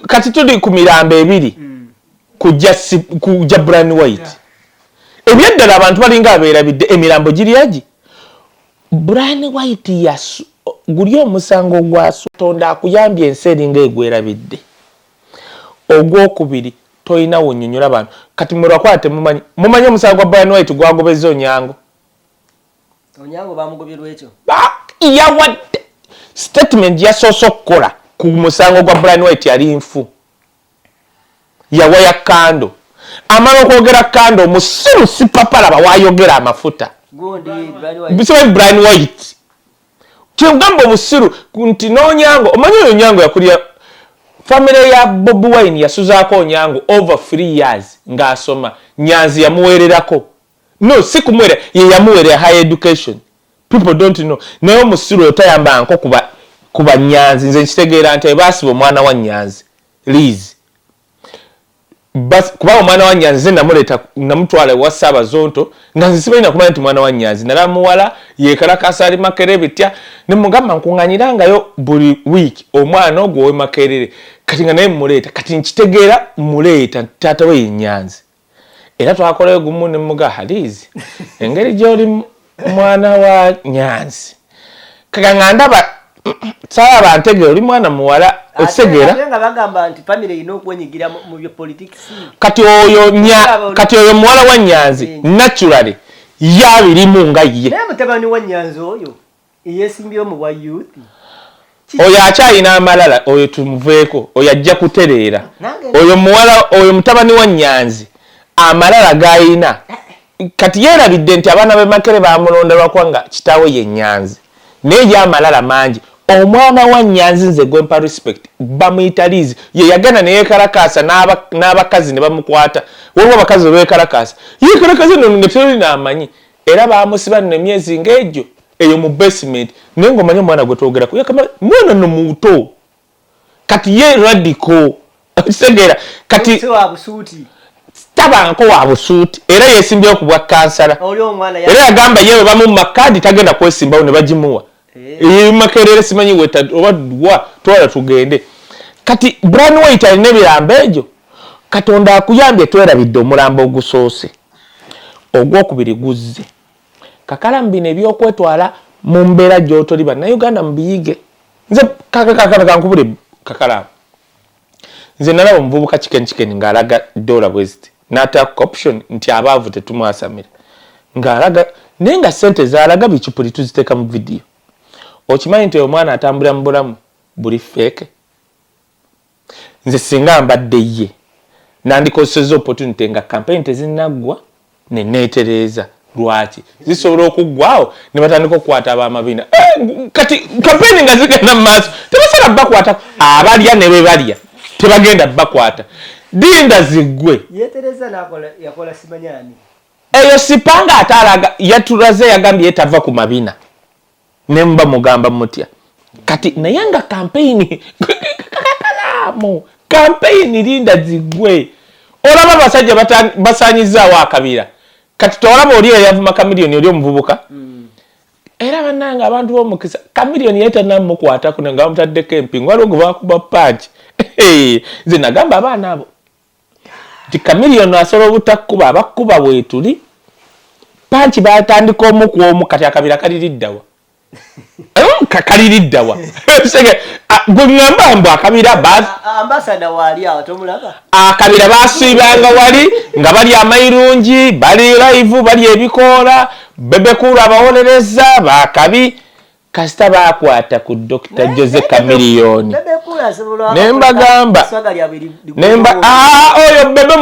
Kati tuli ku mirambo ebiri kujja Brian White. Ebyeddala abantu balinga abeerabidde emirambo giri agi. Brian White yasu guli omusango gwa Tonda akuyambye, ensi eringa egwerabidde. Ogwokubiri tolina wonyonyola bantu. Kati mulwakwata temumanyi, mumanyi omusango gwa Brian White gwagobeza Onyango. Onyango bamugobye lwekyo. Yawadde statement yasoose okukola ku musango gwa Brian White yali nfu, yawaya kando. Amala okwogera kando, omusiru Sipapalaba wayogera amafuta. Simanyi Brian White kyegamba obusiru nti n'Onyango, omanyi oyo Onyango yakulira famire ya Bobi Wine, yasuzaako Onyango over 3 years ng'asoma. Nyanzi yamuweererako, no si kumuweerera, ye yamuweerera higher education. People don't know. Naye omusiru oyo tayambanko kuba Nyanzi. Nze nkitegeera nti baasiba omwana wa Nyanzi Liz, kubanga omwana wa Nyanzi nze namuleeta, namutwala ewa Ssaabazonto nga nze sibalina kumanya nti mwana wa Nyanzi. Nala muwala yekalakasa ali Makerere bitya, nemugamba nkuŋŋanyirangayo buli wiiki omwana ogwo owe Makerere. Kati nga naye muleeta, kati nkitegeera muleeta nti taata we ye Nyanzi. Era twakolayo gumu nemuga Halizi engeri gy'oli mwana wa Nyanzi, kaga nga ndaba saaba ntegeera oli mwana muwala, okitegeera? Nga bagamba nti family erina okwenyigira mu byo politics. Kati oyo kati oyo muwala wa Nyanzi naturally yabirimu nga ye. Naye mutabani wa Nyanzi oyo eyesimbyewo mu bwa youth. Oyo akyalina amalala, oyo tumuveeko, oyo ajja kutereera. Oyo muwala, oyo mutabani wa Nyanzi amalala gayina kati yeerabidde nti abaana b'e Makere bamulonda lwakuba nga kitaawe ye Nyanzi, naye ye amalala mangi. Omwana wa Nyanzi nze gwempa respect bamuyita Lizi, ye yagenda neyekalakaasa n'abakazi ne bamukwata. Waliwo abakazi bebekalakaasa, yekalakaasa no nga terina amanyi, era bamusiba nno emyezi ng'egyo eyo mu basement. Naye ng'omanyi omwana gwe twogerako mwana no muto, kati ye radical, okitegeera? Kati tabanko wa busuuti, era yesimbyewo ku bwa kansala. Era yagamba ye bwe bamumma kaadi tagenda kwesimbawo, ne bagimuwa. Eh. Makerere simanyi weta oba wa twala tugende. Kati Brian White alina ebirambo egyo. Katonda akuyambye twerabidde omulambo ogusoose, ogwokubiri guzze. Kakalamu bino ebyokwetwala mu mbeera gy'otoli, Bannayuganda mubiyige. Nze kankubule kakalamu, nze nalaba omuvubuka Chicken Chicken ng'alaga dola bweziti n'ateekako option nti abaavu tetumwasamira, ng'alaga, naye nga sente z'alaga bicupuli tuziteeka mu vidiyo. Okimanyi nti oyo omwana atambulira mu bulamu buli fake? Nze singa mbadde ye, nandikozesezza opportunity nga campaign tezinaggwa neneetereeza. Lwaki zisobola okuggwawo ne batandika okukwata abamabina? Kati campaign nga zigenda mu maaso, tebasobola bakwata. Abalya ne bebalya tebagenda bakwata. Dinda ziggwe. Yetereza nakola yakola simanyani. Eyo sipanga ate alaga yatulaze, yagambye yetava ku mabina nemuba mugamba mutya kati? Naye nga campaign kakalaamu, campaign linda ziggwe. Olaba abasajja basanyizaawo akabira kati. Tolaba oli eyavuma Kamiliyoni, oli omuvubuka? Era bannange, abantu b'omukisa, Kamiliyoni ye tanamukwatako nga bamutaddeko empingu. Waliwo gwe bakuba punch. Nze nagamba abaana abo nti Kamiliyoni asobola obutakkuba, abakkuba bwetuli punch batandika omu ku omu. Kati akabira kaliriddawa? Kaliriddawa? Gwe ŋŋamba mbu akabira Ambassador waali awo, tomulaba? Akabira basiibanga wali nga bali amayirungi, bali live, bali ebikoola. Bebe Cool abawolereza bakabi. Kasita bakwata ku Dr Jose Chameleone, nembagamba nemba oyo Bebe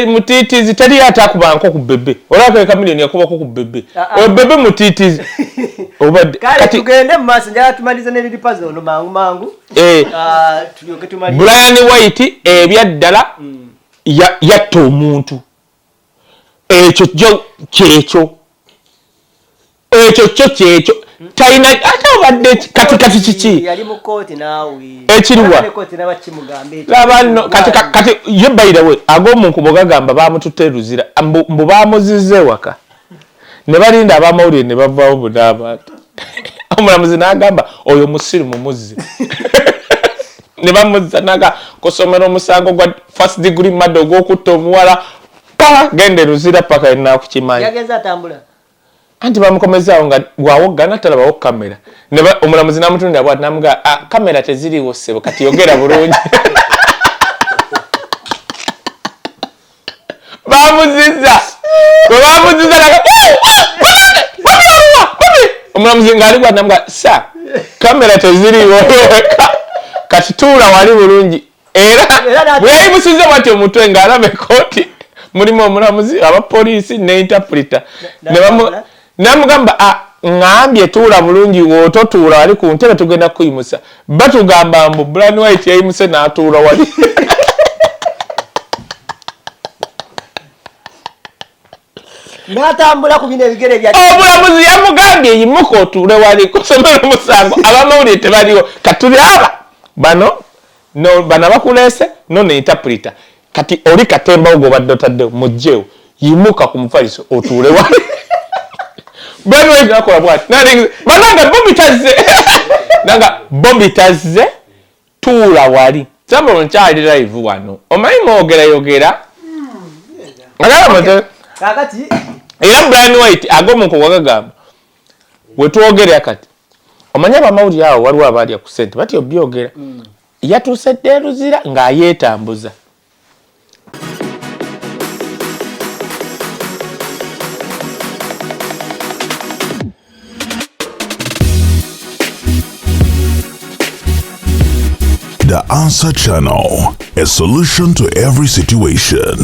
mutiitizi, teri atakubanko ku Bebe. Olwakale Chameleone yakubako ku Bebe. Oyo Bebe mutiitizi. Obadde kale tugende mu maaso, njagala tumalize ne Lil Pazo ono mangu mangu. Tulyoke tumalirize. Brian White ebyaddala yatta omuntu. Ekyo kyo kyekyo, ekyo kyo kyekyo. Talina ate obadde kati kiki? Yali mu kooti naawe. Ekiriwa? Ne kooti naba kimugamba ekyo. Laba nno kati ye, by the way, ag'omunkubo gagamba bamututte Luzira, mbu bamuziza ewaka ne balinda abamawulire ne bavaawo buna abantu. Omulamuzi n'agamba oyo musiru mumuzzi, ne bamuzza naga kusomera omusango gwa first degree murder, ogw'okutta omuwala. Pa genda e Luzira paka enakukimanyi. Yagenze atambula. Anti bamukomezaawo nga bwawoggana talabawo kamera. Omulamuzi n'amutundira bwati namugaa, "Ah, kamera teziriiwo ssebo, kati yogera bulungi." Bamuziza, bwe bamuziza naga omulamuzi ng'ali bwati namugaa, "Sa kamera teziriiwo, kati tuula wali bulungi." Era bwe yayimusiza bwati omutwe ng'alaba ekooti mulimu omulamuzi, abapoliisi ne interpreter. Namugamba, "Ah, ŋŋambye tuula bulungi, woototuula wali ku ntebe tugenda kukuyimusa." Batugamba mbu Brian White yayimuse n'atuula wali. N'atambula ku bino ebigere bya Omulamuzi yamugambye, "Yimuka otuule wali kusomera omusango, abamawulire tebaliwo." Katuli aba bano no, bano abakuleese no ne interpreter. Kati oli katembawo gwobadde otaddewo mugjeewo, yimuka ku mufaliso otuule wali. Brian White nakola bwati bananga Bobi tazze, nanga Bobi tazze, tuula wali sabo nkyali live wano, omanyi mwogerayogera. Kakati Era Brian White ag'omuko wagagamba wetwogerera kati, omanyi abamawulire awo waliwo abaalya ku ssente batyo byogera. Yatuuse dda e Luzira ng'ayeetambuza. The Answer Channel, a solution to every situation.